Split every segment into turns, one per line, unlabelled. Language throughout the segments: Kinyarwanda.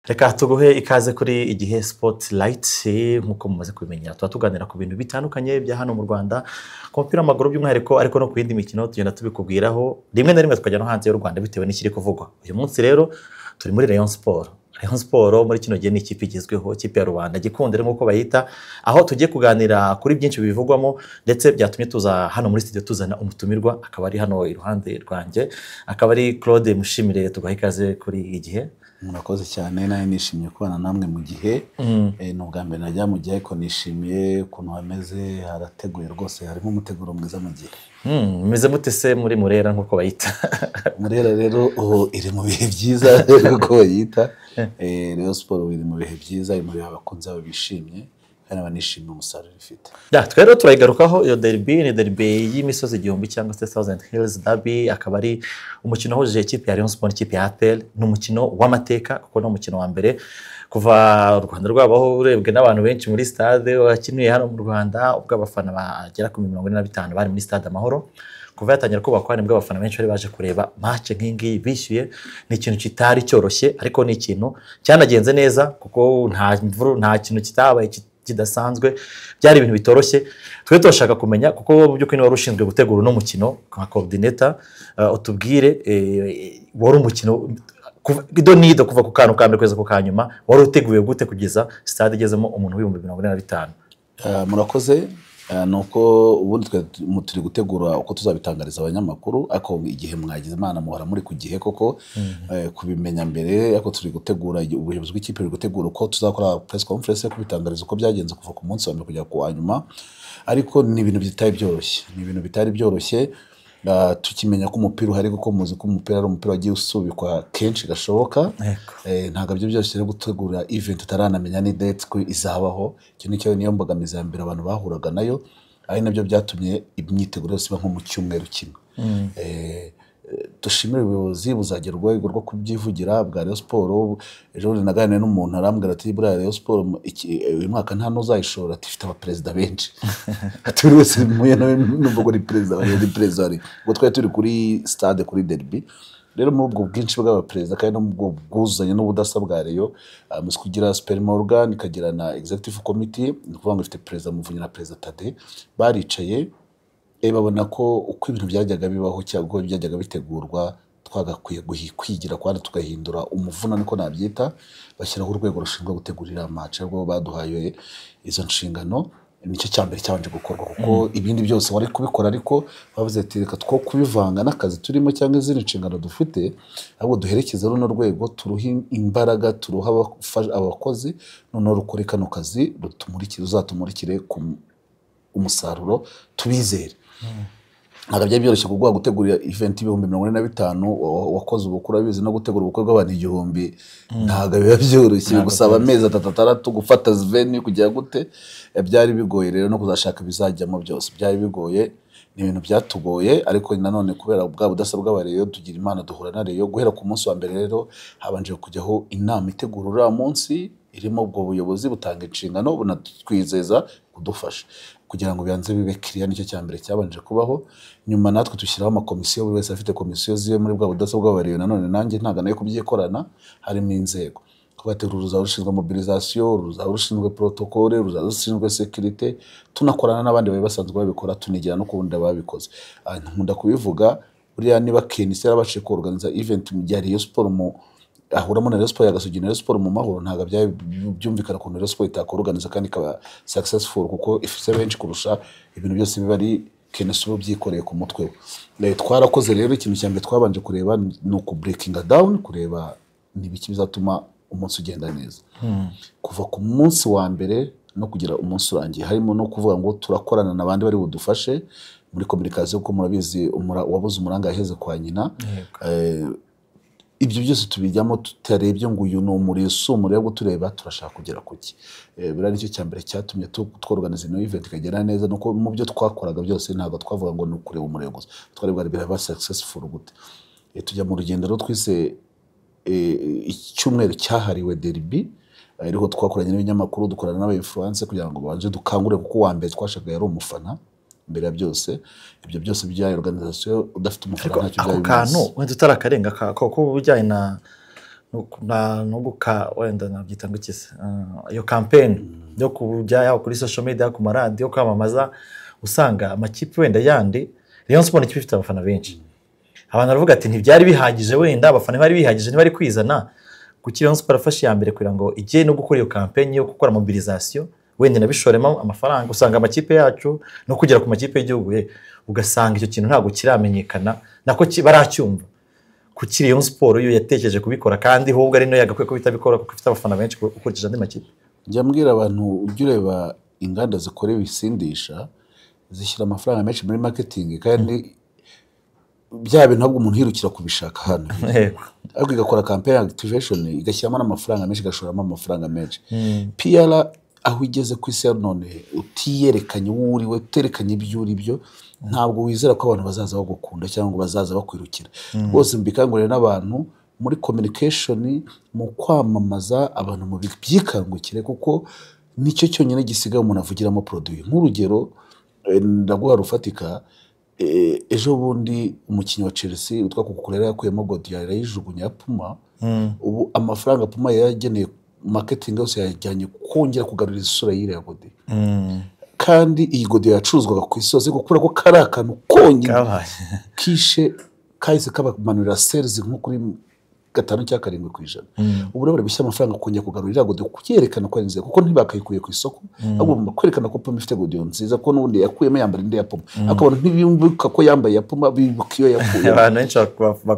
Reka tuguhe ikaze kuri Igihe Spotlight. Nk'uko mumaze kubimenya, tuba tuganira ku bintu bitandukanye bya hano mu Rwanda, ku mupira w'amaguru by'umwihariko, ariko no ku yindi mikino tugenda tubikubwiraho, rimwe na rimwe tukajya no hanze y'u Rwanda bitewe n'ikiri kuvugwa. Uyu munsi rero turi muri Rayon Sport. Rayon Sport muri kino gihe ni ikipe igezweho, ikipe ya rubanda, gikundiro nk'uko bayita, aho tugiye kuganira kuri byinshi bivugwamo, ndetse byatumye tuza hano muri studio tuzana umutumirwa, akaba ari hano iruhande rwanjye, akaba ari Claude Mushimire. Tugaha ikaze kuri Igihe.
Murakoze cyane, nawe nishimiye kubana namwe mu gihe. Ni ubwa mbere najya mu gihe, ariko nishimiye ukuntu hameze, harateguye rwose, harimo umuteguro mwiza mu gihe.
Mumeze mute se muri Murera nk'uko bayita?
Murera rero ubu iri mu bihe byiza nk'uko bayita. Rayon Sport iri mu bihe byiza, iri mu bihe abakunzi babo bishimye kandi banishimiye umusaruro ifite.
Ya, twe rero turayigarukaho iyo derby, ni derby y'imisozi igihumbi cyangwa se Thousand Hills Derby, akaba ari umukino wahuje ikipe ya Rayon Sport n'ikipe ya APR. Ni umukino w'amateka kuko ni umukino wa mbere kuva u Rwanda rwabaho urebwe n'abantu benshi muri stade wakiniye hano mu Rwanda, ubwo abafana bagera ku 45 bari muri Stade Amahoro. Kuva yatangira kubakwa nibwo abafana benshi bari baje kureba match nk'iyi ngiyi bishyuye. Ni ikintu kitari cyoroshye, ariko ni ikintu cyanagenze neza kuko nta mvuru, nta kintu kitabaye kidasanzwe, byari ibintu bitoroshye. Twe turashaka kumenya, kuko mu by'ukuri wari ushinzwe gutegura uno mukino nka coordinator, utubwire wari umukino ido nido kuva ku kantu ka mbere kugeza ku ka nyuma, wari uteguye gute kugeza stade igezemo umuntu w'45,000?
Murakoze. Nuko ubundi turi gutegura uko tuzabitangariza abanyamakuru, ariko igihe mwagize Imana muhora muri ku gihe koko, kubimenya mbere, ariko turi gutegura, ubuyobozi bw'ikipe buri gutegura uko tuzakora press conference yo kubitangariza uko byagenze kuva ku munsi wa mbere kugera ku wa nyuma. Ariko ni ibintu bitari byoroshye, ni ibintu bitari byoroshye. Tukimenya ko umupira uhari, kuko muzi ko umupira ari umupira wagiye usubikwa kenshi gashoboka. Ntabwo ibyo byose rero gutegura event utaranamenya ni date ko izabaho, icyo nicyo niyo mbogamizi ya mbere abantu bahuraga nayo, ari nabyo byatumye imyiteguro yose iba nko mu cyumweru kimwe. Dushimire ubuyobozi buzagera urwego rwo kubyivugira bwa Rayon Sport. Ejo bundi naganiriye n'umuntu arambwira ati buriya Rayon Sport uyu mwaka nta n'uzayishora, ati ifite abaperezida benshi, ati buri wese mpuye nawe numva ngo ni perezida wa Rayon, ni perezida wa Rayon. Ubwo twari turi kuri stade kuri derby. Rero muri ubwo bwinshi bw'abaperezida kandi no mu bwo bwuzuzanye n'ubudasa bwa Rayon, muzi kugira sperma organ ikagira na executive committee, ni ukuvuga ngo ifite perezida Muvunyi na perezida Tade, baricaye babona ko uko ibintu byajyaga bibaho cyangwa uko byajyaga bitegurwa twagakwiye kwigira kwandi tugahindura umuvuna, niko nabyita, bashyiraho urwego rushinzwe gutegurira match, ariko baduhaye izo nshingano. Nicyo cya mbere cyabanje gukorwa, kuko ibindi byose wari kubikora, ariko bavuze ati reka two kubivanga n'akazi turimo cyangwa izindi nshingano dufite, ahubwo duherekeze runo rwego, turuhe imbaraga, turuhe abakozi, noneho rukore kano kazi, ruzatumurikire ku umusaruro tubizere. Ntabwo byari byoroshye kuguha gutegura event 45,000, wakoze ubukwe urabizi, no gutegura ubukwe bw'abantu 1000 ntabwo biba byoroshye, gusaba amezi atatu atandatu gufata venue kujya gute, byari bigoye rero no kuzashaka ibizajyamo byose byari bigoye, ni ibintu byatugoye. Ariko nanone kubera bwa budasa bw'abareyo tugira Imana duhura na Rayon guhera ku munsi wa mbere. Rero habanje kujyaho inama itegura uriya munsi, irimo ubwo buyobozi butanga inshingano bunatwizeza kudufasha kugira ngo bibanze bibe clear, nicyo cya mbere cyabanje kubaho. Nyuma natwe dushyiraho amakomisiyo, buri wese afite komisiyo ziwe muri bwa budasa bw'abareyo. Nanone nanjye ntabwo nayo kubyikorana, harimo inzego kubatera, uruzaba rushinzwe mobilisation, uruzaba rushinzwe protocole, uruzaba rushinzwe sécurité, tunakorana n'abandi bari basanzwe babikora, tunigira no kubundi ababikoze. Nkunda kubivuga, buriya niba KNC yarabashije kuorganiza event mu gihe Rayon Sport mu ahuramo na Rayon Sport ya Gasogi na Rayon Sport mu Mahoro, ntabwo byumvikana ukuntu Rayon Sport itakorganiza kandi ikaba successful, kuko ifite benshi kurusha ibintu byose biba ari KNC uba ubyikoreye ku mutwe we. Twarakoze rero, ikintu cya mbere twabanje kureba ni uku breaking down, kureba ni ibiki bizatuma umunsi ugenda neza kuva ku munsi wa mbere no kugira umunsi urangiye, harimo no kuvuga ngo turakorana n'abandi bari budufashe muri communication, kuko murabizi uwabuze umuranga yaheze kwa nyina. Ibyo byose tubijyamo tutarebye ngo uyu ni umuriro si umuriro, ahubwo tureba turashaka kugera kuki. Buriya nicyo cya mbere cyatumye tworganiza ino event ikagera neza, nuko mu byo twakoraga byose ntabwo twavuga ngo ni ukureba umuriro gusa, twarebwa biraba successful gute. Tujya mu rugendo rero twise icyumweru cyahariwe derby, ariho twakoranye n'ibinyamakuru, dukorana n'aba influencer kugira ngo babanze dukangure, kuko uwa mbere twashakaga yari umufana. Mbere ya byose, ibyo byose bya organisation udafite umufana
Ariko
ntacyo
ako
byaba
kantu
bimaze.
wenda utarakarenga ko ubujyanye na no guka, wenda nabyita ngo iki se, iyo campaign yo kujya yaba kuri social media, ku maradiyo, kwamamaza, usanga amakipe wenda yandi, Rayon Sports ni ikipe ifite abafana benshi. Abantu baravuga ati ntibyari bihagije, wenda abafana bari bihagije, ntibari kwizana. Kuki Rayon Sports afashe iya mbere kugira ngo ijye no gukora iyo campaign yo gukora mobilisation, wenda inabishoremo amafaranga? Usanga amakipe yacu no kugera ku makipe y'igihugu ye, ugasanga icyo kintu ntabwo kiramenyekana, nako baracyumva. Kuki Rayon Sports yo yatekereje kubikora, kandi ahubwo ari nayo yagakwiye kuba itabikora kuko ifite abafana benshi ukurikije andi makipe?
Njya mbwira abantu, ujya ureba inganda zikora ibisindisha zishyira amafaranga menshi muri marketing, kandi bya bintu ntabwo umuntu yirukira kubishaka hano, ariko igakora campaign activation, igashyiramo n'amafaranga menshi, igashoramo amafaranga menshi. PR aho igeze ku isi ya none, utiyerekanye uwo uri we, uterekanye ibyo uri byo, ntabwo wizera ko abantu bazaza bagukunda cyangwa ngo bazaza bakwirukira. Rwose mbikangurire n'abantu muri communication, mu kwamamaza, abantu mu byikangukire, kuko nicyo cyonyine gisigaye umuntu avugiramo produit. Nk'urugero, ndaguha rufatika, ejo bundi umukinnyi wa Chelsea witwa Cucurella yakuyemo godiyo arayijugunya ya Puma. Ubu amafaranga Puma yageneye marketing yose yajyanye kongera kugarura isura y'iriya godiyo, kandi iyi godiyo yacuruzwaga ku isi yose, kubera ko kari akantu konyine
Kabaye.
kishe kahise kabamanurira sales nko kuri 5 cyangwa 7%. Ubu rero bari gushyira amafaranga kongera kugarura iriya godiyo, kuyerekana ko ari nziza, kuko ntibakayikuye ku isoko, ahubwo bagomba kwerekana ko Puma ifite godiyo nziza, kuko n'ubundi yakuyemo yambara indi ya Puma, ariko abantu ntibibuka ko yambaye iya Puma, bibuka iyo yakuyemo.
Abantu benshi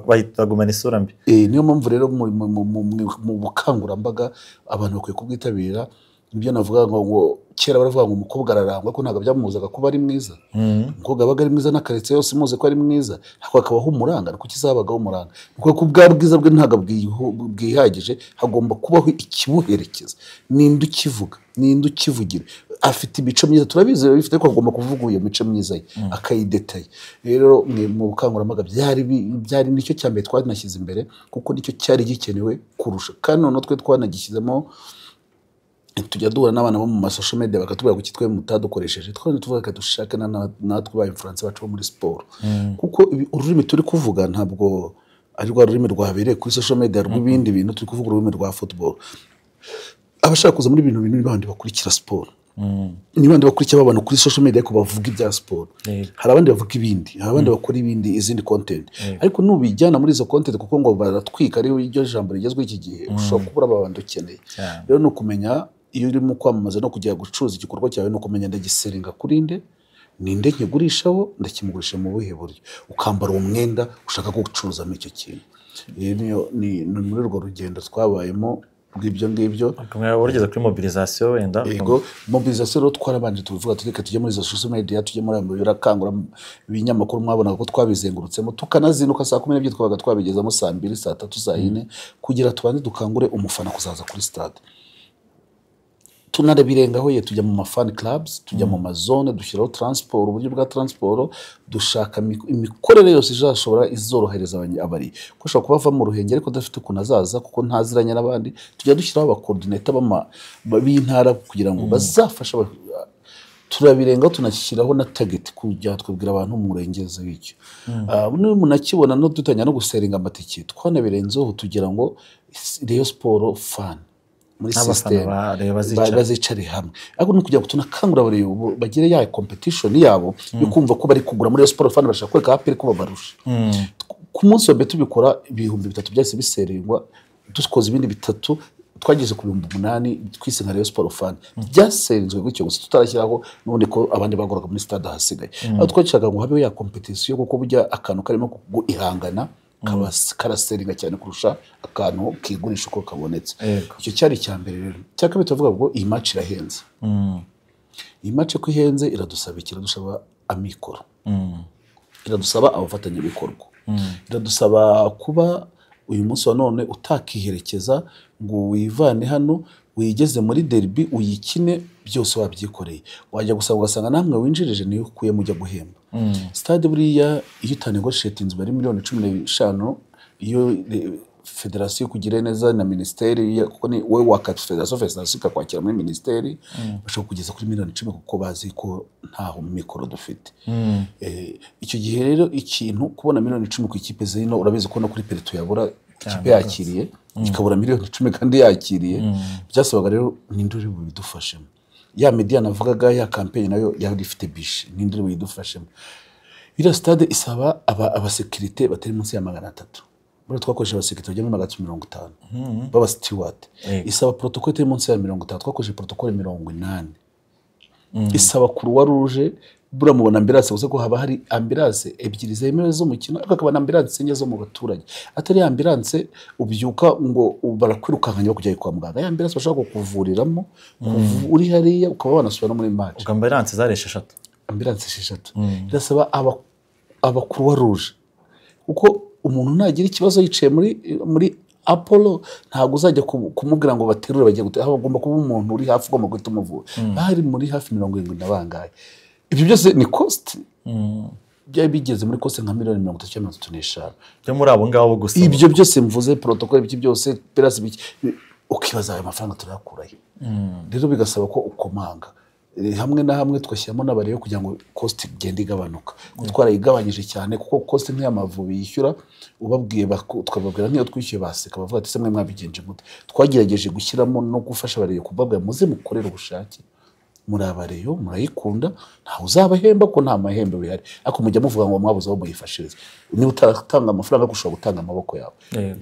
bahita bagumana isura mbi.
Niyo mpamvu rero mu bukangurambaga abantu bakwiye kubwitabira. Nibyo navuga ngo kera baravuga ngo umukobwa ararangwa, ko ntabwo byamubuzaga kuba ari mwiza. Umukobwa abaga ari mwiza n'akaritsiye yose muzi ko ari mwiza, ariko hakabaho umuranga. Kuki zabagaho umuranga? Ni ko bwa bwiza bwe ntabwo bwihagije, hagomba kubaho ikibuherekeza. Ninde ukivuga? Ninde ukivugira? Afite imico myiza, turabizi bifite, ariko agomba kuvuga iyo mico myiza ye akayidetaye. Rero mwe mu bukangurambaga byari nicyo cya mbere twanashyize imbere, kuko nicyo cyari gikenewe kurusha. Kandi noneho twe twanagishyizemo, tujya duhura n'abana bo mu ma social media bakatubwira kuki twe mutadukoresheje. Twari tuvuga ko dushake natwe ba influencer bacu bo muri siporo, kuko ururimi turi kuvuga ntabwo ari rwa rurimi rwabereye kuri social media rw'ibindi bintu. Turi kuvuga ururimi rwa football. Abashaka kuza muri bintu ni bandi bakurikira siporo, ni bandi bakurikira abantu kuri social media ariko bavuga ibya siporo. Hari abandi bavuga ibindi, hari abandi bakora ibindi, izindi content, ariko nubijyana muri izo content kuko ngo baratwika, ariyo iryo jambo rigezweho iki gihe, ushobora kubura aba bandi ukeneye. Rero ni ukumenya iyo urimo kwamamaza no kujya gucuruza igikorwa cyawe, ni ukumenya ndagiseringa kuri nde, ninde nkigurishaho, ndakimugurisha mu buhe buryo, ukambara uwo mwenda ushaka gucuruzamo icyo kintu. Iyi ni muri urwo rugendo twabayemo rw'ibyo ngibyo.
Urugeze kuri mobilisation wenda.
Yego, mobilisation rero twarabanje tuvuga tuti reka tujye muri izo social media, tujye muri ayo birakangura ibinyamakuru. Mwabonaga ko twabizengurutsemo, tukanazinduka saa 12, twabaga twabigezamo saa 2, saa 3, saa 4, kugira tubanze dukangure umufana kuzaza kuri stade. Tunarabirengaho ye, tujya mu ma fan clubs, tujya mu mazone, dushyiraho transport, uburyo bwa transport, dushaka imikorere yose izashobora izorohereza abari ko ashobora kuba ava mu Ruhengeri ariko adafite ukuntu azaza kuko ntaziranye n'abandi. Tujya dushyiraho aba coordinator b'intara kugira ngo bazafashe turabirengaho, tunashyiraho na target kujya twabwira abantu mu murengezi w'icyo. Niba munakibona no dutangira no guseringa amatike, twanabirenzeho tugira ngo Rayon Sport fan muri
N'abafana
system
ba Rayon bazicara.
Bazicare hamwe, ariko ni ukugira ngo tunakangurira abareba bagire ya competition yabo yo kumva ko bari kugura muri Rayon Sport fan, bashaka kwereka APR ko babarusha. Ku munsi wa mbere tubikora, 3000 byahise biseringwa. Dukoze ibindi bitatu, twageze ku 8000 twise nka Rayon Sport fan. Byaserinzwe gutyo gusa, tutarashyiraho n'ubundi ko abandi baguraga muri stade ahasigaye, aho twashakaga ngo habeho ya competition, kuko burya akantu karimo ihangana kaba karaseringa cyane kurusha akantu kigurisha uko kabonetse. Icyo cyari icya mbere. Rero icya kabiri, turavuga ngo iyi match irahenze. Iyi match ko ihenze iradusaba iki? Iradusaba amikoro, iradusaba abafatanyabikorwa, iradusaba kuba uyu munsi wa none utakiherekeza ngo wivane hano wigeze muri derby uyikine byose wabyikoreye. Wajya gusaba ugasanga namwe winjirije niyo ukuyemo ujya guhemba stade. Buriya iyo utanegotiate inzu bari miliyoni 15, iyo federasiyo kugira neza na minisiteri, kuko ni wowe waka federasiyo ikakwakira muri minisiteri, bashobora kugeza kuri miliyoni 10 kuko bazi ko ntaho mikoro dufite. Icyo gihe rero ikintu kubona miliyoni 10 ku ikipe zino, urabizi ko no kuri Pereto yabura ikipe yakiriye ikabura miliyoni 10 kandi yakiriye, byasabaga rero ninde uri bubidufashemo. Ya media navugaga ya campaign nayo yari ifite bishi, ninde uri buyidufashemo. Iriya stade isaba abasekirite batari munsi ya 300. Buriya twakoresha abasekirite bagera muri 350 baba steward. Isaba protocole itari munsi ya 50, twakoresha protocole 80. Isaba Croix Rouge, buriya mubona ambulance gusa ko haba hari ambulance ebyiri zemewe z'umukino, ariko hakaba na ambulance enye zo mu baturage. Atari ambulance ubyuka ngo barakwirukankanya bakujya kwa muganga, ya ambulance bashobora kukuvuriramo uri hariya ukaba wanasubira no muri match.
Ubwo ambulance zari 6.
Ambulance 6. Irasaba aba Croix Rouge, kuko umuntu nagira ikibazo yicaye muri Apollo ntabwo uzajya kumubwira ngo baterure bagiye gute, aho agomba kuba umuntu uri hafi ugomba guhita umuvura. Bari muri hafi 70 na bangahe. Ibyo byose ni cost. Byari bigeze muri cost nka miliyoni 30 cyangwa 35.
Byo muri abo ngabo gusa.
Ibyo byose mvuze protocole ibyo byose perasi biki, ukibaza ayo mafaranga turayakurahe. Rero bigasaba ko ukomanga hamwe na hamwe twashyiramo n'abarebe kugira ngo cost igende igabanuka. Twarayigabanyije cyane kuko cost nk'iy'Amavubi yishyura ubabwiye tukababwira nk'iyo twishyuye baseka bavuga ati se mwe mwabigenje mute. Twagerageje gushyiramo no gufasha abarebe kubabwira muze mukorere ubushake, muri abareyo murayikunda, ntawe uzabahemba ko nta mahembe bihari, ariko mujya muvuga ngo mwabuze aho muyifashiriza. Niba utatanga amafaranga ushobora gutanga amaboko yawe.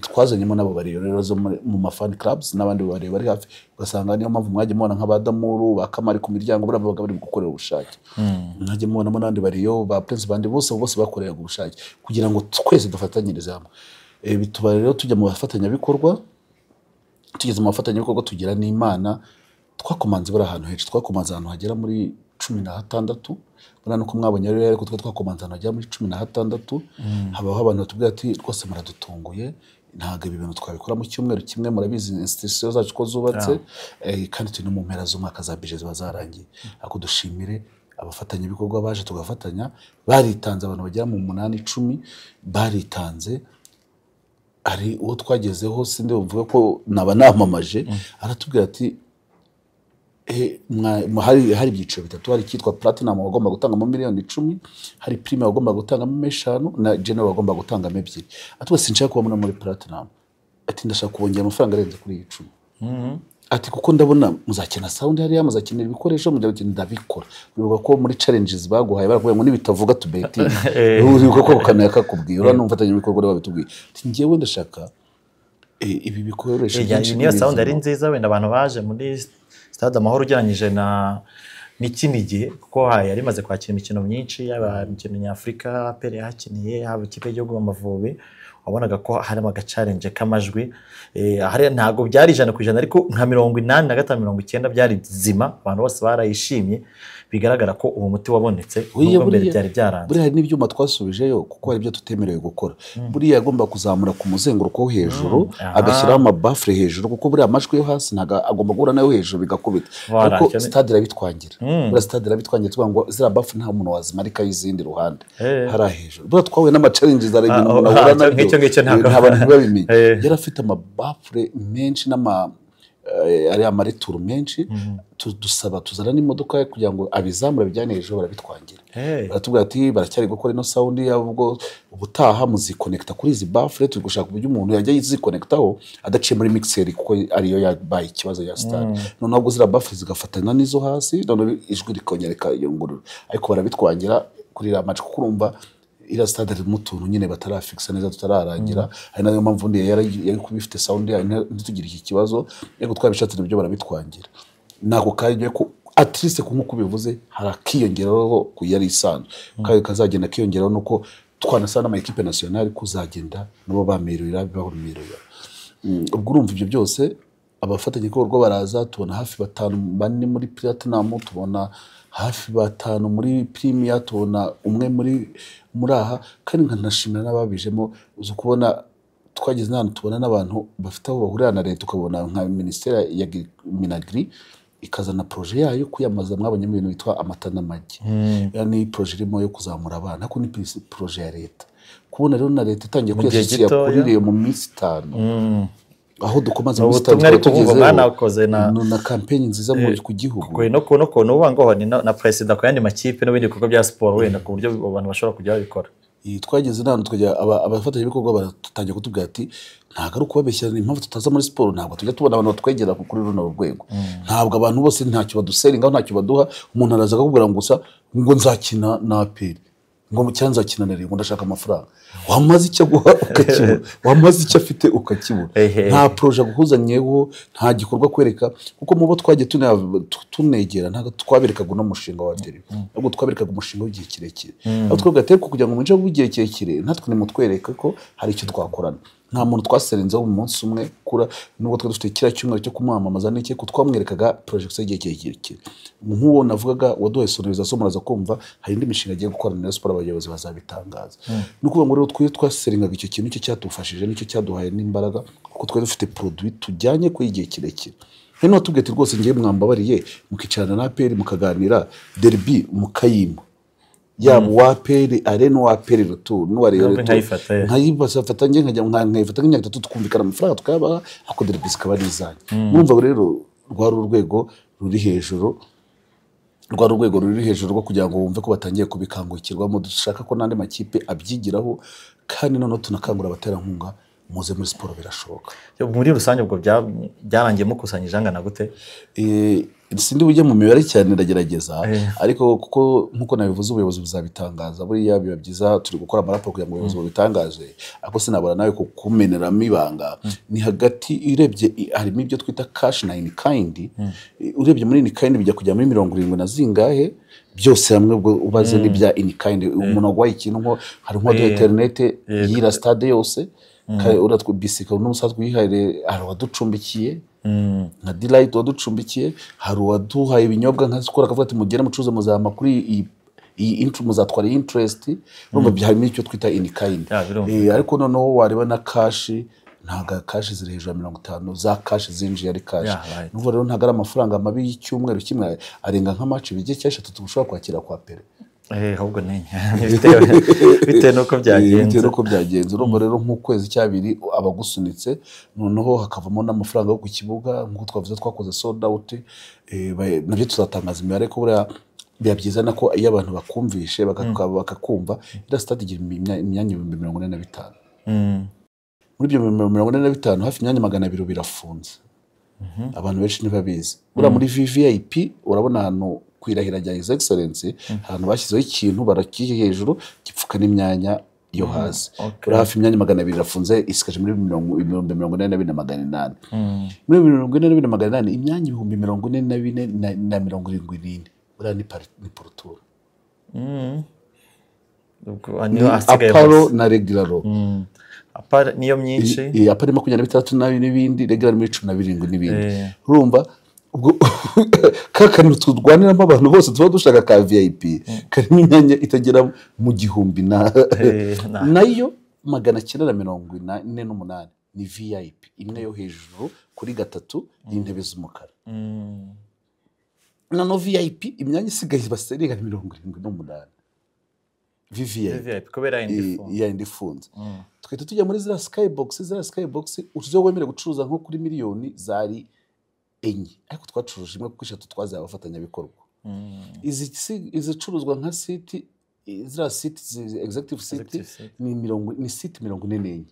Twazanyemo n'abo bareyo rero zo mu ma fan clubs n'abandi bareyo bari hafi, ugasanga niyo mpamvu mwajya mubona nk'abadamuru ba Kamari ku miryango buriya babaga bari gukorera ubushake. Mwajya mubonamo n'abandi bareyo ba Prince bandi bose bakoreraga ubushake kugira ngo twese dufatanyirize hamwe. Bituba rero tujya mu bafatanyabikorwa, tugeze mu bafatanyabikorwa tugira n'Imana. Twakomanze bari ahantu henshi, twakomanze ahantu hagera muri 16. Buriya nuko mwabonye rero ariko twakomanze ahantu hagera muri 16. Habaho abantu batubwira ati rwose muradutunguye, ntabwo ibi bintu twabikora mu cyumweru kimwe, murabizi institution zacu ko zubatse, kandi turi no mu mpera z'umwaka za budget ziba zarangiye. Ariko dushimire abafatanyabikorwa baje tugafatanya, baritanze abantu bagera mu 8 10 baritanze. Hari uwo twagezeho sinde mvuga ko naba namamaje, aratubwira ati hari ibyiciro bitatu, hari icyitwa platinum wagomba gutangamo miliyoni 10, hari prime wagomba gutangamo 5 na general wagomba gutangamo 2. Ati wese sinshaka kuba muri platinum, ati ndashaka kubongera amafaranga arenze kuri iyi 10. Ati kuko ndabona muzakina sound hariya, muzakenera ibikoresho, mujya gukina ndabikora. Uribuka ko muri challenges baguhaye barakubwiye ngo nibitavuga tubeti. Uribuka ko kanaya kakubwiye, ura n'umfatanya bikorwa babitubwiye. Ati njyewe ndashaka ibi bikoresho
byinshi. Niyo sound ari nziza wenda abantu baje muri Stade Amahoro ugereranyije na n'ikindi gihe, kuko yari imaze kwakira imikino myinshi, yaba imikino nyafurika APR yakiniye, haba ikipe y'igihugu Amavubi, wabonaga ko harimo agachallenge k'amajwi. Hari ntago byari 100% ariko nka 85 90 byari bizima, abantu bose barayishimye, bigaragara ko uwo muti wabonetse nubwo mbere byari byaranze.
Buriya hari n'ibyuma twasubijeyo kuko hari ibyo tutemerewe gukora. Buriya agomba kuzamura ku muzenguruko wo hejuru, agashyiraho amabafure hejuru, kuko buriya amajwi yo hasi ntago agomba guhura nayo hejuru bigakubita. Ariko stade irabitwangira. Buriya stade irabitwangira tuvuga ngo ziriya bafure nta muntu wazimarika y'izindi ruhande. Hari hejuru. Buriya twahuye n'ama challenges ari ibintu umuntu ahura nabyo. Nta bantu babimenye. Yari afite amabafure menshi n'ama ari amarituru menshi, dusaba tuzana n'imodoka kugira ngo abizamura bijyane hejuru, barabitwangira. Baratubwira ati baracyari gukora ino sound yabwo, ubutaha muzikonekta kuri izi baffle, turi gushaka uburyo umuntu yajya yizikonektaho adaciye muri mixer kuko ariyo yabaye ikibazo ya stade. Noneho ubwo zira baffle zigafatana n'izo hasi, noneho ijwi rikongera rikayungurura. Ariko barabitwangira kuri iriya match kuko urumva iriya stade harimo utuntu nyine batarafixa neza tutararangira. Hari nayo mpamvu ndi yari kubifite sound yayo ntitugire iki kibazo, ariko twabishatse nabyo barabitwangira. Nako kajye ko at least nkuko bivuze harakiyongeraho ku yari isanzwe, kandi kazagenda kiyongeraho nuko twanasa n'ama equipe nationale kuzagenda nabo bamerera bamerera. Ubwo urumva ibyo byose abafatanyabikorwa baraza, tubona hafi 5 4 muri platinum, tubona hafi 5 muri premier, tubona umwe muri aha. Kandi nkanashimira n'ababijemo, uzi kubona twageze n'ahantu tubona n'abantu bafite aho bahurira na leta, ukabona nka ministeri ya Minagri ikazana projet yayo kwiyamaza, mwabonye ibintu bitwa amata n'amagi. Ni projet irimo yo kuzamura abana, ariko ni projet ya leta. Kubona rero na leta itangiye
Mu gihe
kwiyashyikira
gitoya.
kuri Rayon mu minsi 5, aho dukomaze
Ni
mu minsi 5
ubutumwa ariko
tukaba
ubu
tugezeho.
mwanakoze na
Na campaign nziza ku gihugu.
Kwe no kubona ukuntu uba ngo ni na perezida ku yandi makipe n'ibindi bikorwa bya siporo, wenda ku buryo abantu bashobora kujya babikora.
Twageze n'ahantu tukajya abafatanyabikorwa baratangiye kutubwira ati ntabwo ari ukubabeshya, ni impamvu tutaza muri siporo, ntabwo tujya tubona abantu batwegera kuri runo rwego, ntabwo abantu bose ntacyo baduseringaho, ntacyo baduha. Umuntu araza akakubwira ngo gusa ngo nzakina na APR, ngo cyangwa nzakina na Rayon, ngo ndashaka amafaranga. Wamaze icyo aguha ukakibura, wamaze icyo afite ukakibura. Nta projet aguhuzanyeho, nta gikorwa kwereka, kuko mu bo twagiye tunegera ntabwo twaberekaga uno mushinga wa derby, ahubwo twaberekaga umushinga w'igihe kirekire, aho twavuga ati ariko kugira ngo mwinjire w'igihe kirekire natwe nimutwereke ko hari icyo twakorana. Nta muntu twaserenzeho mu munsi umwe kura, nubwo twari dufite kiriya cyumweru cyo kumwamamaza n'iki, ko twamwerekaga projection y'igihe kirekire. Nk'uwo navugaga waduhaye sonorisation, muraza kumva hari indi mishinga agiye gukorana na siporo, abayobozi bazabitangaza. Ni ukuvuga ngo rero twe twaseringaga icyo kintu, nicyo cyadufashije, nicyo cyaduhaye n'imbaraga, kuko twari dufite produit tujyanye kuri igihe kirekire. Hari n'uwatubwiye ati rwose ngiye mwambabariye mukicarana na APR mukaganira, derby mukayima, yaba uwa APR aller n'uwa APR retour n'uwa Rayon
Nubwo
retour,
nkayifata, eh.
nkayifata njye nkajya nkayifata nk'imyaka 3, tukumvikana amafaranga tukayabaha, ariko derby zikaba ari izanyu. Murumva rero rwari urwego ruri hejuru, rwari urwego ruri hejuru rwo kugira ngo wumve ko batangiye kubikangukirwamo. Dushaka ko n'andi makipe abyigiraho, kandi noneho tunakangurira abaterankunga, muze muri siporo birashoboka.
Muri rusange ubwo byarangiye mukusanyije angana gute?
Sindi bujye mu mibare cyane, ndagerageza, ariko kuko nkuko nabivuze ubuyobozi buzabitangaza. Buriya biba byiza turi gukora amaraporo kugira ngo ubuyobozi bubitangaze, ariko sinabura nawe kukumeneramo ibanga. Ni hagati, urebye harimo ibyo twita cash na in kind. Urebye muri in kind bijya kujya muri 70 na zingahe byose hamwe, ubwo ubaze n'ibya in kind, umuntu waguhaye ikintu, nko hari nk'uwaduha internet yira stade yose, uratwe bisika n'umusanzwe uyihaye, hari uwaducumbikiye nka Delight waducumbikiye, hari uwaduhaye ibinyobwa nka Skol, akavuga ati mugere mucuruze muzampa kuri iyi intro, muzatwara iyi interest. Urumva harimo icyo twita in kind.
Ya, birumvikana.
Ariko noneho wareba na cash, ntabwo cash ziri hejuru ya 50 za cash zinjiye ari cash.
Yeah, right.
Nuvuga rero ntabwo ari amafaranga mabi y'icyumweru kimwe, arenga nka match bigiye cyangwa eshatu ushobora kwakira kwa Pele.
Ahubwo ni bitewe n'uko byagenze.
Bitewe n'uko byagenze. Urumva rero nk'ukwezi cyabiri abagusunitse, noneho hakavamo n'amafaranga yo ku kibuga, nk'uko twavuze twakoze sold out, nabyo tuzatangaza imibare, ko buriya biba byiza nako iyo abantu bakumvishe bakakumva. Iriya stade igira imyanya 45,000. Muri ibyo 45,000, hafi imyanya 200 birafunze, abantu benshi ntibabizi. Buriya muri VVIP urabona ahantu ku irahira rya His Excellency, ahantu bashyizeho ikintu barakiye hejuru gipfuka n'imyanya yo hasi. Buriya hafi imyanya 200 irafunze, isigaje muri 44,800. Muri 44,800, imyanya 44,074 buriya ni pourtour.
Ubwo niyo asigaye
Aparo
hose.
Na regular.
Apar niyo myinshi.
Apari 26 n'ibindi, regular muri 17 n'ibindi. Urumva ubwo ka kantu turwaniramo abantu bose tuba dushaka ka VIP karimo imyanya itagera mu gihumbi na nayo 948 ni VIP imwe yo hejuru kuri gatatu y'intebe z'umukara. Noneho VIP imyanya isigaye baserenga ni 78 VVIP.
VIP kubera indi fu.
Iya indi ifunze. Tugahita tujya muri ziriya skybox. Ziriya skybox uzo wemerewe gucuruza nko kuri miliyoni zari 4, ariko twacuruje imwe kuko eshatu twazihaye abafatanyabikorwa. Izicuruzwa nka seat, ziriya seat executive seat,
Executive seat.
ni seat 44.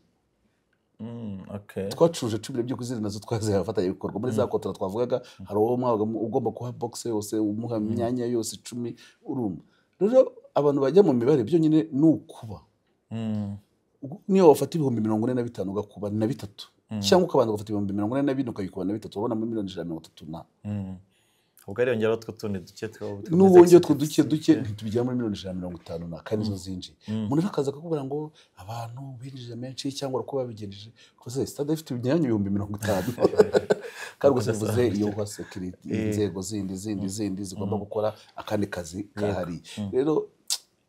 Twacuruje 12 kuko izindi nazo twazihaye abafatanyabikorwa muri za contrat twavugaga. Hari uwo mwabaga ugomba kuha box yose, umuha imyanya yose 10. Urumva rero abantu bajya mu mibare byonyine ni ukuba niyo wafata 45,000 ugakuba na bitatu, cyangwa ukabanza ugafata 44,000 ukabikuba na bitatu, urabona muri miliyoni 130 na
Ubwo ariyongeraho utwo tundi duke two
n'ubundi utwo duke duke ntitubigera muri miliyoni 150 na kandi nizo zinjiye. Umuntu rero akaza akakubwira ngo abantu binjije menshi cyangwa uko babigenjeje, kuko stade ifite imyanya 50,000, kandi gusa bivuze iyo kwa security, inzego zindi zindi zindi zigomba gukora akandi kazi kahariye. Rero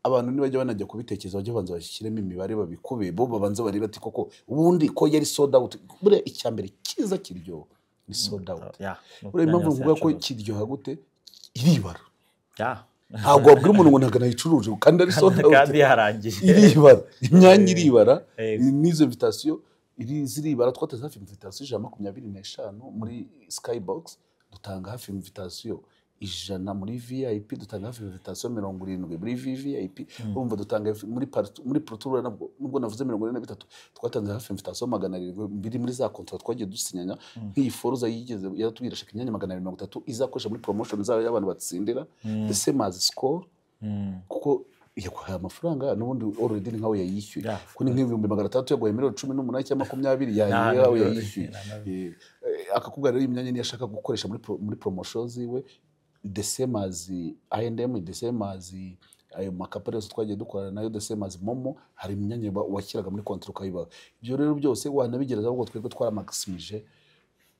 abantu nibajya banajya kubitekereza, bajye babanza bashyiremo imibare, babikube, bo babanze barebe ati koko ubundi ko yari sold out. Buriya icya mbere cyiza kiryoha ni sold out.
Yeah, ni
Buriya impamvu
imyanya
mvuga ko
yose
kiryoha gute, iribara. Ntabwo wabwira umuntu ngo ntabwo nayicuruje kandi ari sold out.
Kandi yarangiye.
Iribara, imyanya iribara, n'izo invitation ziribara. Twateze hafi invitation 125 muri skybox, dutanga hafi invitation 100 muri VIP, dutanga hafi invitation 70 muri VVIP. Urumva dutanga muri protour, nabwo nubwo navuze 43, twatanze hafi invitation 700 biri muri za contrat twagiye dusinyanya. Nk'iyi Foruza yigeze yaratubwira shaka imyanya 230 izakoresha muri promotion zayo y'abantu batsindira, the same as Skol, kuko yaguhaye amafaranga n'ubundi already ni nkawe yayishyuye. Kuko ni nk'600,000 yaguhaye miliyoni 18 cyangwa 20 yawe yayishyuye. Akakubwira rero imyanya niyo ashaka gukoresha muri promotion ziwe, the same as I&M, the same as ayo makapari yose twagiye dukorana nayo, the same as Momo. Hari imyanya washyiraga muri contrat ukayibaha. Ibyo rero byose wanabigereza, ahubwo twebwe twaramaximije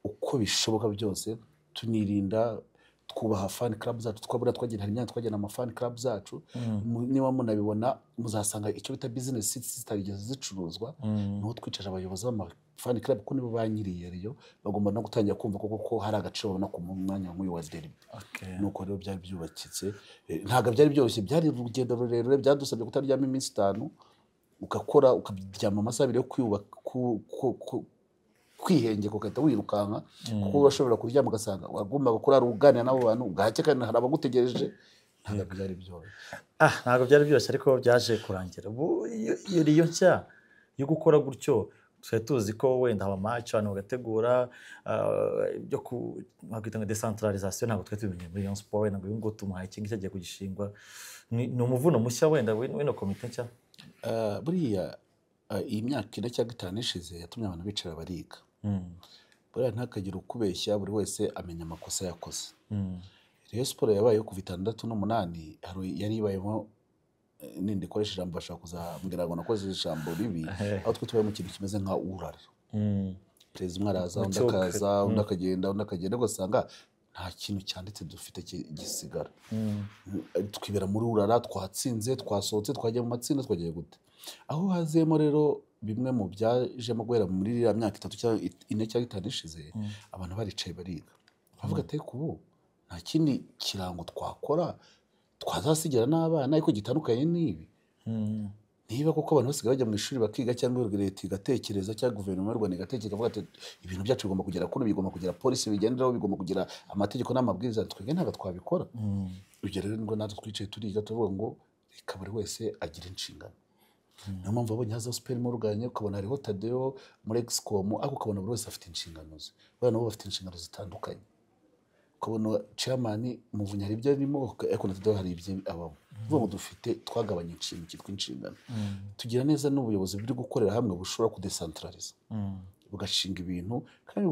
uko bishoboka byose, tunirinda, twubaha fan club zacu. Twabura twagenda, hari imyanya twagena ama fan club zacu. Niba munabibona muzasanga icyo bita business seats zitarigeze zicuruzwa. Niho twicaje abayobozi b'ama fan club, kuko nibo banyiriye Rayon, bagomba no gutangira kumva koko ko hari agaciro babona ku mwanya nk'uyu wa derby. Nuko rero byari byubakitse. Ntabwo byari byoroshye, byari urugendo rurerure, byadusabye kutaryama iminsi 5, ugakora ukaryama amasaha 2 yo kwiyubaka, kwihengeka, ugahita wirukanka, kuko urashobora kuryama ugasanga wagombaga kurara uganira n'abo bantu bwacye kandi hari abagutegereje. Ntabwo byari byoroshye.
Ntabwo byari byoroshye, ariko byaje kurangira. Ubu iyo Rayon nshya yo gukora gutyo, twari tuzi ko wenda haba match abantu bagategura ibyo ku bakwita ngo decentralisation, ntabwo twari tubimenye muri Rayon Sport. Wenda ngo uyu nguyu tumuhaye iki ngiki agiye kugishingwa, ni umuvuno mushya wenda w'ino komite nshya.
Buriya iyi myaka 4 cyangwa 5 ishize yatumye abantu bicara bariga. Buriya ntakagira ukubeshya, buri wese amenya amakosa yakoze. Rayon Sport yabayeho kuva 68, hari yari ibayemo, nindi ikoresha ijambo bashaka kuzambwira ngo nakoze ijambo ribi, aho twe tubaye mu kintu kimeze nka urara. Perezida umwe araza, undi
Mucyuka.
akaza, undi akagenda, undi akagenda, ugasanga nta kintu cyanditse dufite gisigara. Twibera muri urara, twatsinze, twasohotse, twajya mu matsinda, twagiye gute. Aho hazemo rero bimwe mu byajemo guhera muri iriya myaka 3 cyangwa 4 cyangwa 5 ishize, abantu baricaye bariga, bavuga ati ariko ubu nta kindi kirango twakora twazasigira n'abana ariko gitandukanye n'ibi? Niba koko abantu basigaye bajya mu ishuri bakiga, cyangwa leta igatekereza, cyangwa guverinoma y'u Rwanda igatekereza ikavuga ati ibintu byacu bigomba kugera kuno, bigomba kugira polisi bigenderaho, bigomba kugira amategeko n'amabwiriza, twebwe ntabwo twabikora. Ibyo rero nibwo natwe twicaye turiga, tuvuga ngo reka buri wese agire inshingano. Niyo mpamvu wabonye hazaho Super Morgan, ukabona hariho Tadeo muri Excom, ariko ukabona buri wese afite inshingano ze. Buriya nabo bafite inshingano zitandukanye, ukabona chairman Muvunyi hari ibyo arimo, ariko na Tadeo hari ibyo abamo. Kuvuga ngo dufite, twagabanya inshingano cyitwa inshingano, tugira neza n'ubuyobozi buri gukorera hamwe bushobora kudecentraliza, bugashinga ibintu, kandi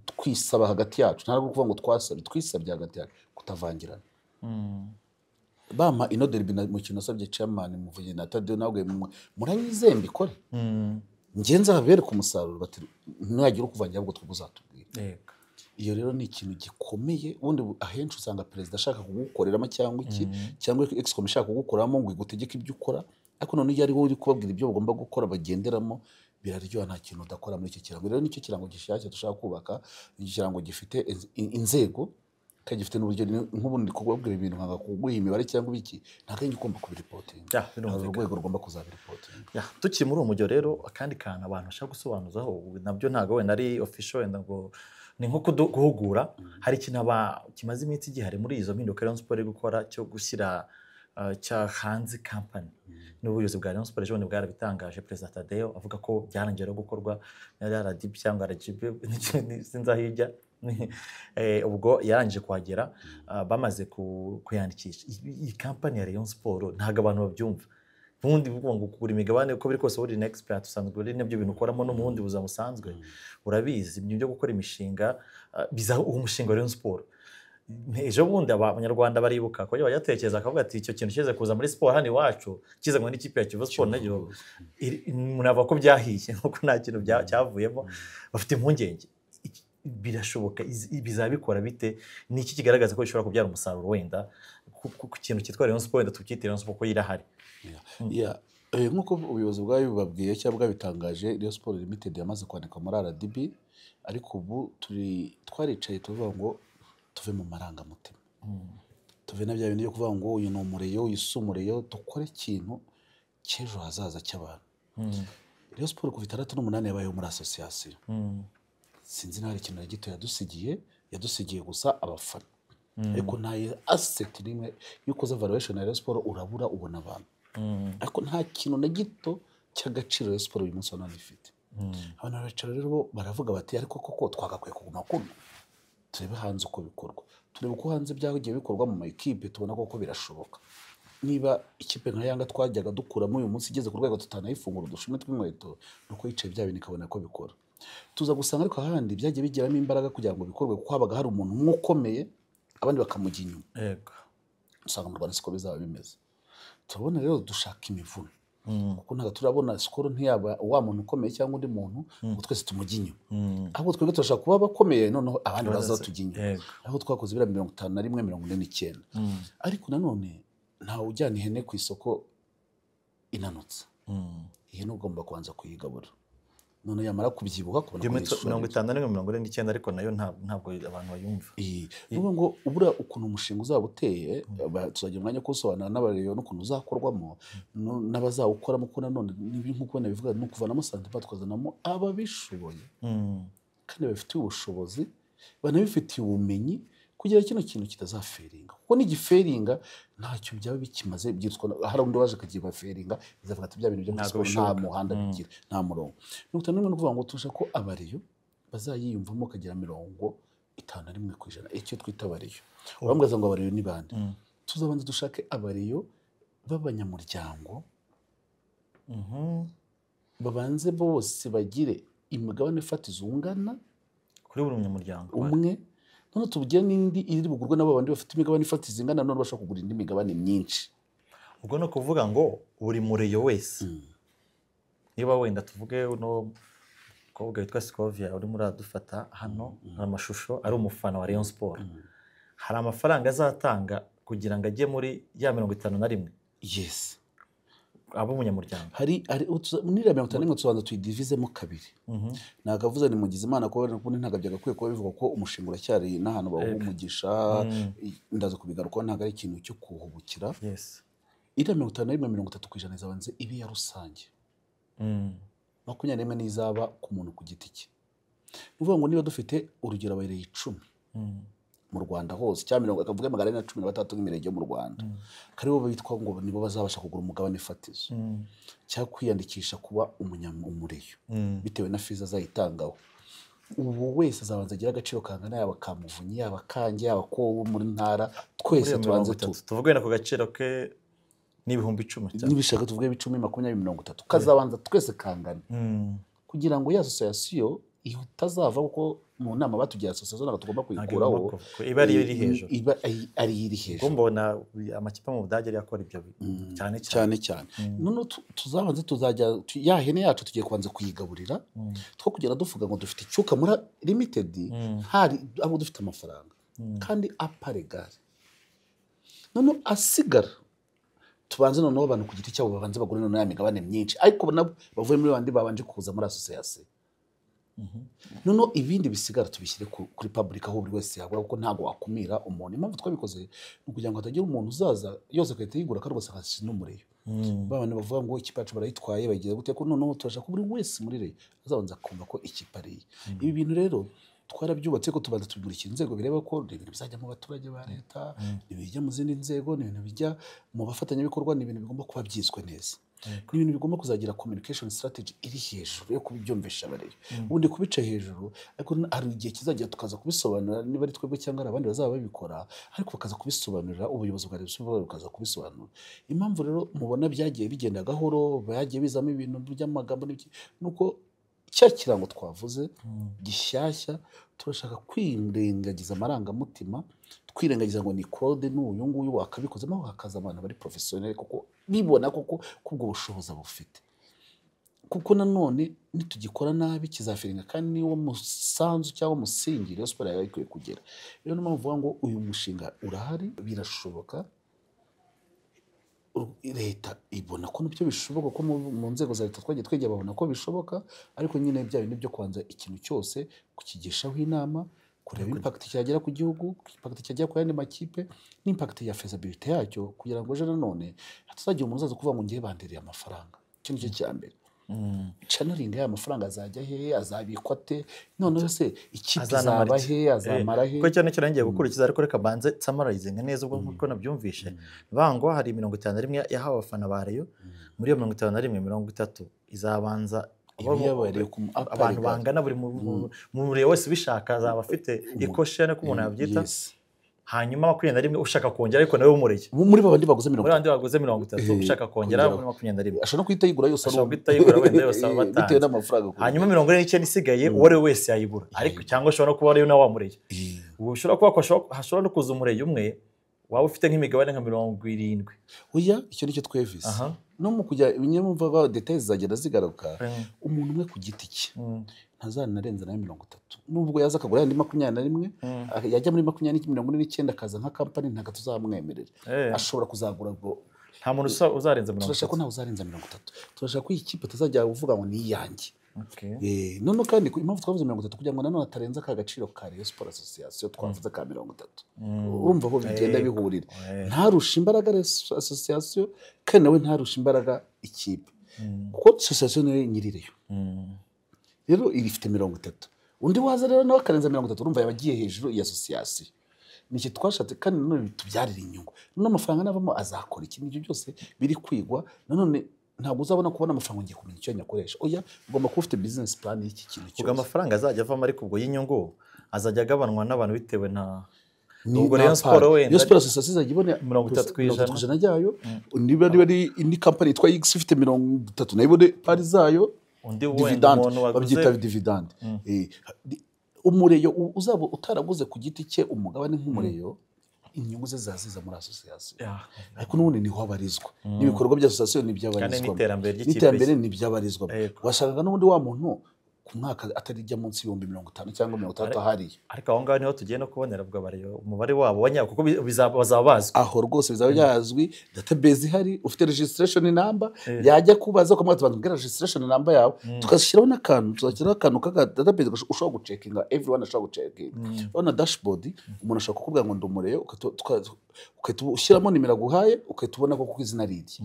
twisaba hagati yacu, ntabwo kuvuga ngo twasabye, twisabye hagati yacu kutavangirana. Bampa ino derby mu kintu nasabye chairman Muvunyi na Tadeo, nabwo muranyizeye mbikore, njye nzabereka umusaruro, bati ntihagira ukuvangira, ahubwo twebwe uzatubwira. Iyo rero ni ikintu gikomeye. Ubundi ahenshi usanga perezida ashaka kugukoreramo cyangwa iki, cyangwa excom ishaka kugukoreramo ngo igutegeke ibyo ukora, ariko none iyo ari wowe uri kubabwira ibyo bagomba gukora bagenderamo, biraryoha. Nta kintu udakora muri icyo kirango. Rero nicyo kirango gishyashya dushaka kubaka, ni ikirango gifite inzego kandi gifite n'uburyo. Nk'ubu ndi kubabwira ibintu nkanga kuguha imibare cyangwa ibiki, ntabwo ari njye ugomba kubiripotinga. Hari urwego rugomba kuzabiripotinga.
Tukiri muri uwo mujyo rero, akandi kantu abantu bashaka gusobanuzaho, ubu nabyo ntabwo wenda ari official, wenda ngo ni nko guhugura. Hari ikintu kimaze iminsi gihari muri izo mpinduka Rayon Sport iri gukora cyo gushyira cya hanze company, n'ubuyobozi bwa Rayon Sport ejo bundi bwarabitangaje, Perezida Tadeo avuga ko byarangiye no gukorwa na RDB cyangwa RGB, sinzi aho ijya. Ubwo yarangije kuhagera, bamaze kuyandikisha iyi company ya Rayon Sport. Ntabwo abantu babyumva. Ubundi buvuga ngo kugura imigabane, uko biri kose uri expert, usanzwe uri n'ibyo bintu ukoramo no mu bundi buzima busanzwe, urabizi ibyo byo gukora imishinga, biza uwo mushinga wa Rayon Sport. Ejo bundi abanyarwanda baribuka ko bayatekereza akavuga ati icyo kintu kize kuza muri siporo hano iwacu kizanywe n'ikipe ya Kiyovu Sport, nayo umuntu avuga ko byahiye kuko nta kintu cyavuyemo. Bafite impungenge. Birashoboka, bizabikora bite? Ni iki kigaragaza ko bishobora kubyara umusaruro wenda ku kintu cyitwa Rayon Sport, wenda tubyite Rayon Sport ko irahari?
Yeah. Nk'uko ubuyobozi bwabibabwiye cyangwa bwabitangaje, Rayon Sport Limited yamaze kwandikwa muri RDB, ariko ubu turi twaricaye tuvuga ngo tuve mu marangamutima. Tuve na bya bintu byo kuvuga ngo uyu ni umureyo, uyu si umureyo, dukore ikintu cy'ejo hazaza cy'abantu. Rayon Sport kuva 68 yabayeho muri association. Sinzi niba hari ikintu na gito yadusigiye gusa abafana. Ariko nta asset n'imwe, iyo ukoze valuation ya Rayon Sport urabura ubona abantu. Ariko nta kintu na gito cy'agaciro Rayon Sport uyu munsi wa none ifite. Abantu baricara rero bo baravuga bati ariko koko twagakwiye kuguma kuno, turebe hanze uko bikorwa, turebe uko hanze byagiye bikorwa mu ma ekipe, tubona koko birashoboka. Niba ikipe nka Yanga twajyaga dukuramo uyu munsi igeze ku rwego tutanayifungura udushumi tw'inkweto, nuko yicaye bya bintu ikabona ko bikora. Tuza gusanga ariko ahandi byagiye bigiramo imbaraga kugira ngo bikorwe, kuko habaga hari umuntu umwe ukomeye abandi bakamujya inyuma. Usanga mu Rwanda siko bizaba bimeze. Turabona rero dushaka imivuno, kuko ntabwo turabona Skol ntiyaba wa muntu ukomeye cyangwa undi muntu ngo twese tumujye inyuma, ahubwo twebwe turashaka kuba abakomeye noneho abandi bazatujya inyuma. Aho twakoze biriya 51, 49. Ariko nanone ntawe ujyana ihene ku isoko inanutse. Ihene ugomba kubanza kuyigabura, none yamara kubyibuha kubona
ko 51, 49, ariko nayo ntabwo abantu bayumva.
Nuvuga ngo ubura ukuntu umushinga uzaba uteye, tuzagira umwanya wo kuwusobanura n'abareba n'ukuntu uzakorwamo n'abazawukoramo, kuko nanone nk'uko nabivuga ni ukuvanamo santima tukazanamo ababishoboye kandi babifitiye ubushobozi, banabifitiye ubumenyi, kugira kino kintu kitazaferinga. Kuko nigiferinga ntacyo byaba bikimaze, byitwa hari undi waje akagiye baferinga bizavuga ati bya bintu byo muri siporo nta muhanda bigira, nta murongo. 51 ni ukuvuga ngo turashaka ko abareyo bazayiyumvamo kagira 51%, icyo twita abareyo. Urambwaza ngo abareyo ni bande? Tuzabanza dushake abareyo b'abanyamuryango, babanze bose bagire imigabane fatizo ungana
kuri buri munyamuryango
umwe. None tubugira n'indi iri bugurwe n'abo bandi bafite imigabane ifatizo ingana, none bashaka kugura indi migabane myinshi.
Ubwo no kuvuga ngo buri mureyo wese, niba wenda tuvuge uno mukobwa witwa Scovia urimo uradufata hano amashusho ari umufana wa Rayon Sport, hari amafaranga azatanga kugira ngo ajye muri ya 51.
Yes,
abo umunyamuryango
hari muri 51 tubanza tuyidivizemo kabiri. Nagavuze ni mugize Imana ko n'ubundi ntago byagakwiye kuba bivuga ko umushinga uracyari n'ahantu bawo umugisha, ndaza kubigaruka ntago ari ikintu cyo kuhubukira.
Yes,
iriya 51 30% izabanze ibe ya rusange, 21 n'izaba ku muntu ku giti cye. Nuvuga ngo niba dufite urugero abahereye 10 mu Rwanda hose, cyangwa akavuga 413 nk'imirenge yo mu Rwanda, karibo bitwa ngo nibo bazabasha kugura umugabane fatizo cyangwa kwiyandikisha kuba umureyo bitewe na fiza azayitangaho. Ubu wese azabanza agira agaciro kangana, yaba kamuvunyi, yaba kange, yaba ko muri ntara, twese tubanze
tuvuge na ku gaciro ke n'ibihumbi 10,
nibishaka tuvuge 10, 20, 30, kazabanza twese kangana, kugira ngo ya association itazava, kuko mu nama batugiye association ntabwo tugomba kuyikuraho,
iba ari iri hejuru,
iba ari iri hejuru.
Mbona amakipe mu Budage yari akora ibyo cyane
cyane cyane. None tuzabanze tuzajya ya hene yacu tugiye kubanza kuyigaburira, two kugera duvuga ngo dufite icyuka muri limited, hari abo dufite amafaranga kandi aparegare. None asigara tubanze noneho abantu ku giti cyabo babanze bagure none ya migabane myinshi, ariko nabo bavuye muri bandi babanje kuza muri association. Noneho ibindi bisigara tubishyire kuri public aho buri wese yagura, kuko ntago wakumira umuntu. Impamvu twabikoze ni ukugira ngo hatagira umuntu uzaza yose agahita yigura kandi ugasanga si n'umureyo. Babana bavuga ngo ikipe yacu barayitwaye bagiye gute, ko noneho turashaka ko buri wese muri reyo azabanza kumva ko ikipe ari iye. Ibi bintu rero twarabyubatse ko tubanza tubimurikira inzego bireba ko ibintu bizajya mu baturage ba leta, ibijya mu zindi nzego, ni ibintu bijya mu bafatanyabikorwa, ni ibintu bigomba kuba byizwe neza. Ni ibintu bigomba kuzagira communication strategy iri hejuru yo kubyumvisha abareyo. Ubundi kubica hejuru, ariko hari igihe kizajya tukaza kubisobanura, niba ari twebwe cyangwa ari abandi bazaba babikora, ariko bakaza kubisobanurira ubuyobozi bwa Rayon Sport bukaza kubisobanura. Impamvu rero mubona byagiye bigenda gahoro, bagiye bizamo ibintu by'amagambo n'ibiki, nuko cya kirango twavuze gishyashya, turashaka kwirengagiza amarangamutima, twirengagiza ngo ni Claude n'uyu nguyu wakabikozemo, hakaza abantu bari professionnel kuko bibona koko kubwo bushobozi bufite. Kuko nanone nitugikora nabi kizafiringa, kandi niwo musanzu cyangwa umusingi Rayon Sport yawe ikwiye kugera. Rero niyo mpamvu mvuga ngo uyu mushinga urahari, birashoboka, leta ibona ko nibyo bishoboka, ko mu nzego za leta twagiye twegera babona ko bishoboka, ariko nyine bya bintu byo kubanza ikintu cyose kukigishaho inama, Kureba impact cyagera ku gihugu, impact cyagera ku yandi makipe, n'impact ya feasibility yacyo, kugira ngo ejo nanone hatazagira umuntu uzaza kuvuga ngo ngiye bandereye amafaranga. Icyo nicyo cya mbere. Channeling y'aya mafaranga azajya he, azabikwa ate, noneho se ikipe
Azanamara
izaba
iki?
he, azamara he?
Kuko icyo nicyo ngiye gukurikiza, ariko reka banze summarizinga neza ubwo nkuko nabyumvishe. Bangwa hari 51 yahawe abafana ba Rayon. Muri iyo 51, 30 izabanza
Ibi yabaye ku
abantu bangana buri mu Rayon wese ubishaka azaba afite ikoshene ko umuntu yabyita. Hanyuma 21 ushaka kongera, ariko nawe w'umureye.
Muri babandi baguze mirongo
Muri bandi baguze 30, ushaka kongera
kongeraho.
muri 21.
Ashobora no guhita yigura yose ari
Ashobora
umwe.
guhita yigura wenda yose aba
Bitewe
atanze.
n'amafaranga akura.
Hanyuma 49 isigaye, uwo ari we wese yayigura, ariko cyangwa ashobora no kuba ariyo nawe wamureye. Ubu bishobora kuba ko hashobora no kuza umureye umwe waba ufite nk'imigabane nka 70.
Oya, icyo nicyo twevise. No mu kujya nyamva ba details zizagenda zigaruka. Umuntu umwe ku giti cye ntazanarenza nawe 30, nubwo yaza akagura yandi 21, yajya muri makumyabiri 49 akaza nka kampani, ntabwo tuzamwemerera. Ashobora kuzagura ubwo.
Nta muntu uzarenza mirongo
Turashaka ko
itatu
ntawe uzarenza 30. Turashaka ko iyi kipe tutazajya uvuga ngo ni iyanjye. Noneho kandi impamvu twavuze 30, kugira ngo nanone atarenza ka gaciro ka Rayon Sport Association twavuze ka 30. Urumva aho bigenda bihurira. Ntarusha imbaraga Rayon Association, kandi nawe ntarusha imbaraga ikipe, kuko association niyo nyiri Rayon. Rero iri ifite 30, undi waza rero nawe akarenza 30, urumva yaba agiye hejuru iya association. Ni iki twashatse, kandi nanone bitubyarira inyungu. Noneho amafaranga navamo azakora iki? Nibyo byose biri kwigwa. Nanone ntabwo uzabona kubona amafaranga ngiye kumenya icyo nyakoresha. Oya, ugomba kuba ufite business plan y'iki kintu
Ubwo
cyose.
amafaranga azajya avamo, ariko ubwo y'inyungu azajya agabanwa n'abantu bitewe na
Ni
ubwo
na
Rayon Sport
part.
wenda
Rayon Sport Association izajya ibona
30%.
30% ryayo. Niba ari indi company yitwa X ifite 30, nayo ibone part zayo.
Undi wenda
Dividende.
umuntu waguze
Babyita dividende. Umureyo uzaba utaraguze ku giti cye umugabane nk'umureyo, inyungu ze zaziza muri association. Ariko n'ubundi niho abarizwa, n'ibikorwa bya association nibyo
Kandi
abarizwamo.
N'iterambere ry'ikipe.
N'iterambere nibyo abarizwamo. Wasangaga n'ubundi wa muntu ku mwaka atarijya munsi y'50,000 cyangwa 60 ahariye.
Ariko aho ngaho niho tugiye no kubonera ubwo abariyo umubare wabo wa nyawo, kuko bazaba bazwi.
Aho rwose bizaba byazwi, database ihari, ufite registration number, yajya kubaza ukamubwira ati banza umbwire registration number yawe. Tugashyiraho n'akantu, tuzashyiraho akantu k'aka database ushobora gucekinga, everyone ashobora gucekinga. Urabona dashboard, umuntu ashobora kukubwira ngo ndi umureyo, ugahita ushyiramo nimero aguhaye, ugahita ubona ko kuko izina ari irye,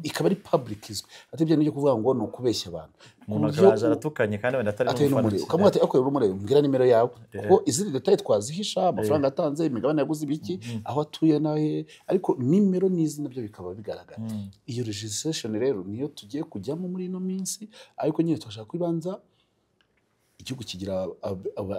ikaba ari public izwi, ati ibyo nibyo kuvuga ngo ni ukubeshya abantu. Ku
Umuntu
buryo
akaza aratukanye kandi wenda atari
atari
n'umufana.
n'umuriro, ukamubwira ati ariko uri umuriro, mbwira nimero yawe, kuko izindi details twazihisha, amafaranga atanze, imigabane yaguze, ibiki, aho atuye nahe, ariko nimero n'izina byo bikaba bigaragara. Iyo registration rero niyo tugiye kujyamo muri ino minsi, ariko nyine turashaka kwibanza igihugu kigira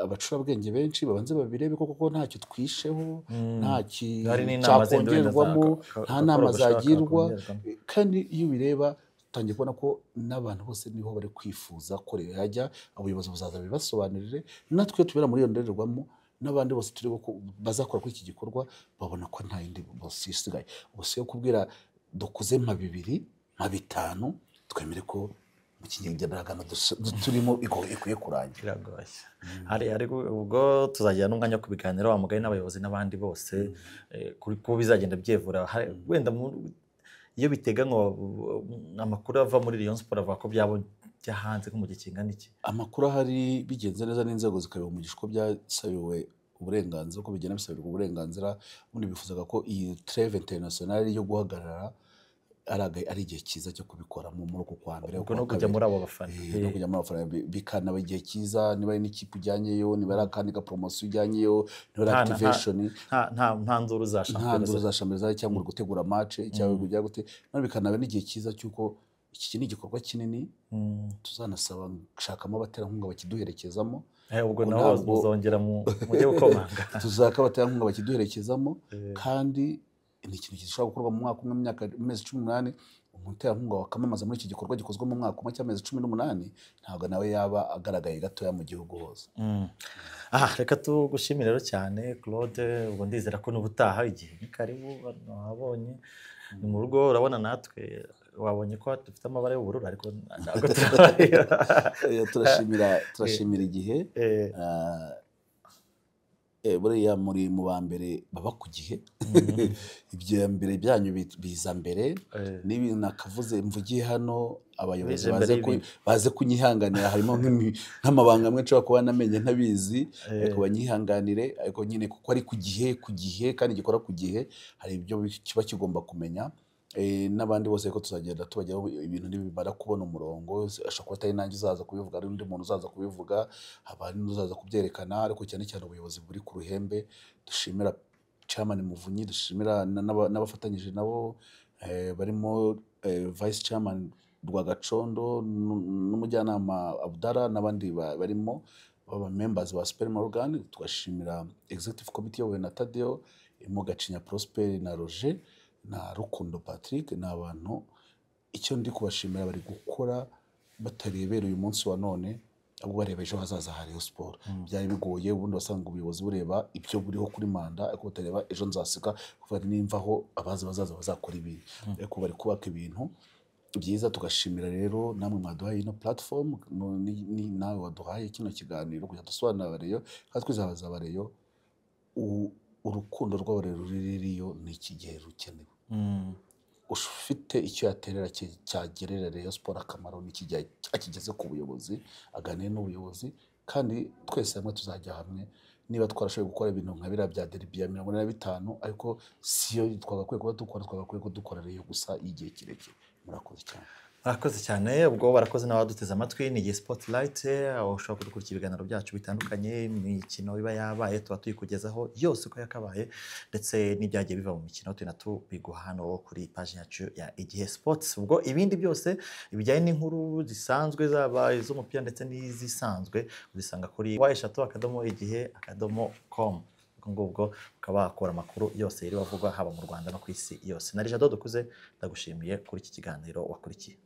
abacurabwenge benshi, babanze babirebe ko koko ntacyo twisheho, nta
Hari n'inama zindi wenda
cyakongerwamo, nta nama
gakora gashaka
zagirwa.
kongerwamo.
Kandi iyo ubireba utangiye kubona ko n'abantu bose niho bari kwifuza ko rero yajya. Ubuyobozi buzaza bibasobanurire, natwe iyo tubera muri iyo ndorerwamo, n'abandi bose turi bazakora kuri iki gikorwa babona ko nta yindi bose isigaye. Ubwo yo kubwira dukuze nka bibiri nka bitanu, twemere ko mu kinyarwanda turimo ikwiye kurangira.
Biragoye. Hari ariko ubwo tuzagira n'umwanya wo kubiganiraho wa mugani n'abayobozi n'abandi bose, kuri ko bizagenda byevura. Wenda iyo biteganywa, amakuru ava muri Rayon Sport avuga ko byaba bijya hanze nko mu gihe kingana iki?
Amakuru ahari, bigenze neza n'inzego zikabiha umugisha uko byasabiwe uburenganzira, uko bigenda bisabirwa uburenganzira, ubundi bifuzaga ko iyi trêve internationale yo guhagarara ari igihe cyiza cyo kubikoramo muri uku kwa mbere,
Ubwo
ukwa
no kujya
kabiri.
muri abo bafana.
No kujya muri abo bafana bikanaba igihe cyiza, niba ari n'ikipe ujyanyeyo, niba ari akandi ga promotion ujyanyeyo, niba ari activation.
Nta nzuru za
Nta
shampiyona.
Nduru za shampiyona cyangwa uri gutegura match cyangwa uri kujya gute, none bikanaba n'igihe cyiza cy'uko iki ni igikorwa kinini. Tuzanasaba gushakamo abaterankunga bakiduherekezamo.
Ubwo
Ubwo
naho muzongera mujye gukomanga.
Tuzaka abaterankunga bakiduherekezamo, kandi ni ikintu gishobora gukorwa mu mwaka umwe, mu myaka, mu mezi 18. Umuterankunga wakamamaza muri iki gikorwa gikozwe mu mwaka umwe cy'amezi 18, ntabwo nawe yaba agaragaye gatoya mu gihugu hose.
Aha reka tugushimire rero cyane, Claude. Ubwo ndizera ko n'ubutaha igihe ni karibu, wabonye ni mu rugo, urabona natwe wabonye ko dufite amabara y'ubururu, ariko ntabwo turabarira.
Turashimira igihe. Buriya muri mu ba mbere baba ku gihe, ibya mbere byanyu biza mbere. N'ibintu nakavuze mvugiye hano, abayobozi
Bije mbere y'ibindi.
baze kunyihanganira, harimo nk'amabanga amwe nshobora kuba namenye ntabizi, ariko banyihanganire. Ariko nyine kuko ari ku gihe kandi gikora ku gihe, hari ibyo kiba kigomba kumenya. N'abandi bose, ko tuzagenda tubajyaho ibintu nibimara kubona umurongo. Ashobora kuba atari nanjye uzaza kubivuga, ari undi muntu uzaza kubivuga, haba hari n'uzaza kubyerekana, ariko cyane cyane ubuyobozi buri ku ruhembe. Dushimira Chairman Muvunyi, dushimira n'abafatanyije nabo, barimo Vice Chairman Rwagacondo n'umujyanama Abdara n'abandi barimo baba members ba Supreme Organ. Tugashimira Executive Committee iyobowe na Tadeo, irimo Gacinya Prosper na Roger na Rukundo Patrick. Ni abantu, icyo ndi kubashimira, bari gukora batarebera uyu munsi wa none, ahubwo bareba ejo hazaza ha Rayon Sport. Byari bigoye, ubundi wasanga ubuyobozi bureba ibyo buriho kuri manda, ariko butareba ejo nzasiga, kuva nimvaho abaza bazaza bazakora ibintu, ariko bari kubaka ibintu byiza. Tugashimira rero namwe mwaduhaye ino platform, nawe waduhaye kino kiganiro kugira dusobanurire Abareyo, kandi twizabaza Abareyo urukundo rw'Abareyo ruririyo ni iki gihe rukenewe. Ufite icyo yaterera cyagerera Rayon Sport akamaro n'iki gihe akigeze ku buyobozi, aganire n'ubuyobozi, kandi twese hamwe tuzajya hamwe. Niba twarashoboye gukora ibintu nka biriya bya derby ya 45, ariko siyo twagakwiye kuba dukora, twagakwiye ko dukora Rayon gusa y'igihe kirekire. Murakoze cyane.
Murakoze cyane. Ubwo barakoze n'abaduteze amatwi. Ni Igihe Spotlight, aho ushobora kudukurikira ibiganiro byacu bitandukanye, imikino iba yabaye tuba tuyikugezaho yose uko yakabaye, ndetse n'ibyagiye biva mu mikino tugenda tubiguha hano kuri paji yacu ya Igihe Sports. Ubwo ibindi byose bijyanye n'inkuru zisanzwe, zaba iz'umupira ndetse n'izisanzwe, uzisanga kuri www.igihe.com. Ubwo ngubwo ukaba wakura amakuru yose yiriwe avugwa haba mu Rwanda no ku isi yose. Na Jado Dukuze, ndagushimiye kuri iki kiganiro wakurikiye.